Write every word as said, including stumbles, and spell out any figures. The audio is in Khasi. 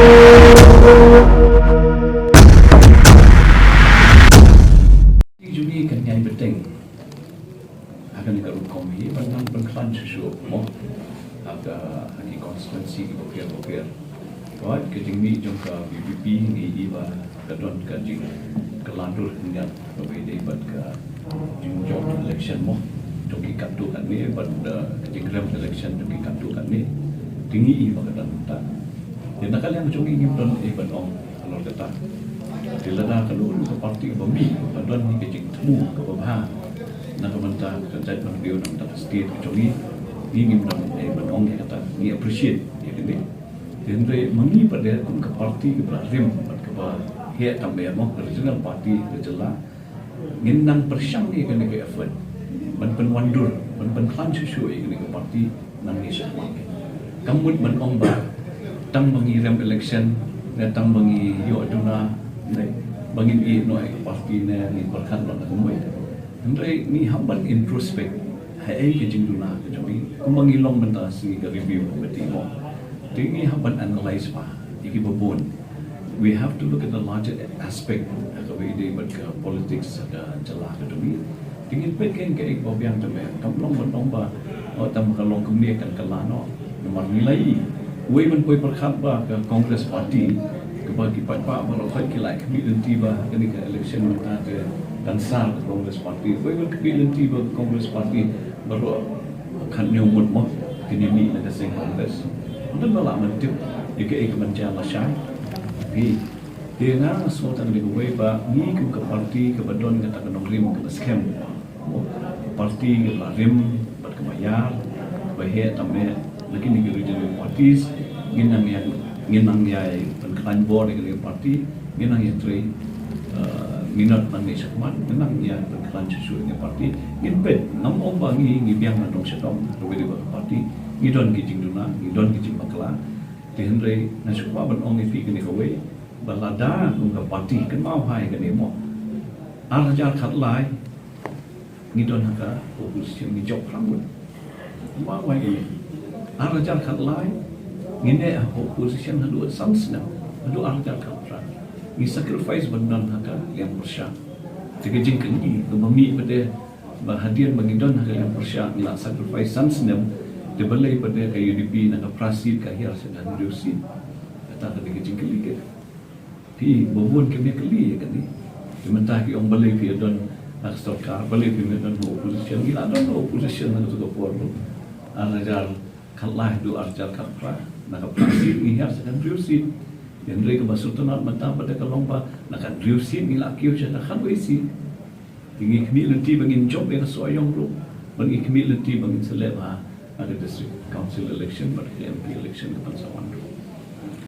Jong ngi kan ïai bteng ha kane ka rukom hi ban nang pynkhlaiñ shuh shuh mo ha ka, ha ki constituency kiba pher ba pher. Wat ka jingmih jong ka VPP ngi i ba ka don ka jingkylla dur hynñiat kaba ïadei bad ka jingjop election mo jong ki katto katne bad, uh, ka jingrem election jong ki katto katne. Te ngi i ba ka don ta. Te na ka liang jong ngi ngim don ei ban ong halor kata. Te lada ka lum ka party kaba mih ba don hi ka jingthmu kaba bha na ka bynta ka jaitbynriew na ka bynta ka state ka jong ngi, ngi ngim don ei ban ong ïa kata. Ngi appreciate ïa kane. Te hynrei ma ngi pat de kum ka party kaba la rim bad kaba heh tam eh mo, ka regional party ka jylla, ngin nang pyrshang ïa kane ka effort ban pynwandur, ban pynkhlaiñ shuh shuh ïa kane ka party na ngi shakhmat. Kam mut ban ong ba tang ba ngi rem election ne tang ba ngi ïoh duna ne ba ngin ïeh noh ïa ka party ne ngin pyrkhat noh na kumwei. Hynrei ngi hap ban introspect ha ei ka jingduna ka jong ngi kumba ngi long mynta sngi ka review committee mo. Te ngi hap ban analyse ba ïa kiba bun. We have to look at the larger aspect ha kaba ïadei bad ka politics ha ka jylla ka jong ngi. Te ngin peit kein kaei kaba biang te me kam long ban ong ba, oh, tang ba ka long kumne kan kylla noh. Namar ngi la i wei ban poi pyrkhat ba ka Congress Party kaba ki paidbah baroh khoit ki la khmih lynti ba kane ka election mynta te kan sar ka Congress Party. Wei ban khmih lynti ba ka Congress Party baroh khatñiew ngut mo kin ïa mih na ka seng Congress. Ynda ba lah ban tip ïa kaei ka ban jia lashai. Phi, te nga nga sngew tang ïa kawei ba ngi kum ka party kaba don kata ka nongrim kaba skhem. Party kaba la rim bad kaba ïar kaba heh tam eh na kine ki regional parties, ngin nang ïa, ngin nang ïa pynkhlaiñ bor ïa kine ki party, ngin nang ïa trei, eh, minot nangne shakhmat, ngin nang ïa pynkhlaiñ shuh shuh ïa kine ki party. Ngin peit, ngam ong ba ngi ngi biang na dong sha dong kaba ïadei bad ka party. Ngi don ki jingduna, ngi don ki jingbakla. Te hynrei nga shu kwah ban ong ïa phi kane kawei ba lada kum ka party, kynmaw ha ïa kane mo, ar hajar khatlai ngi don ha ka opposition, ngi jop phra ngut. Kynmaw ha ïa kane, ar hajar khatlai ngi neh ha ka opposition haduh san snem, haduh ar hajar khatphra ngi sacrifice ban don ha ka liang pyrshah. Te ka jingkylli kaba mih pat de ba hadien ba ngi don ha ka liang pyrshah ngi la sacrifice san snem, te balei pat de ka UDP na ka phra seat ka hiar sha ka hynriew seat? Kata ka dei ka jingkylli ka. Phi, ba bun ki mih kylli ïa kane. Te mynta ki ong balei phi ïa don ha ka sorkar, balei phi ïa don ha opposition, ngi la don ha opposition ha kato ka por ruh. Ar hajar khatlai haduh ar hajar khatphra, na ka phra seat ngi hiar sha ka hynriew seat. Hynrei kaba sngewtynnat mynta pat de ka long ba na ka hynriew seat ngi la kiew sha ka khatwei seat. Te ngi khmih lynti ba ngin jop ïa ka sohiong ruh, ba ngi khmih lynti ba ngin sa leh bha ha ka district council election bad ka MP election ka ban sa wan ruh.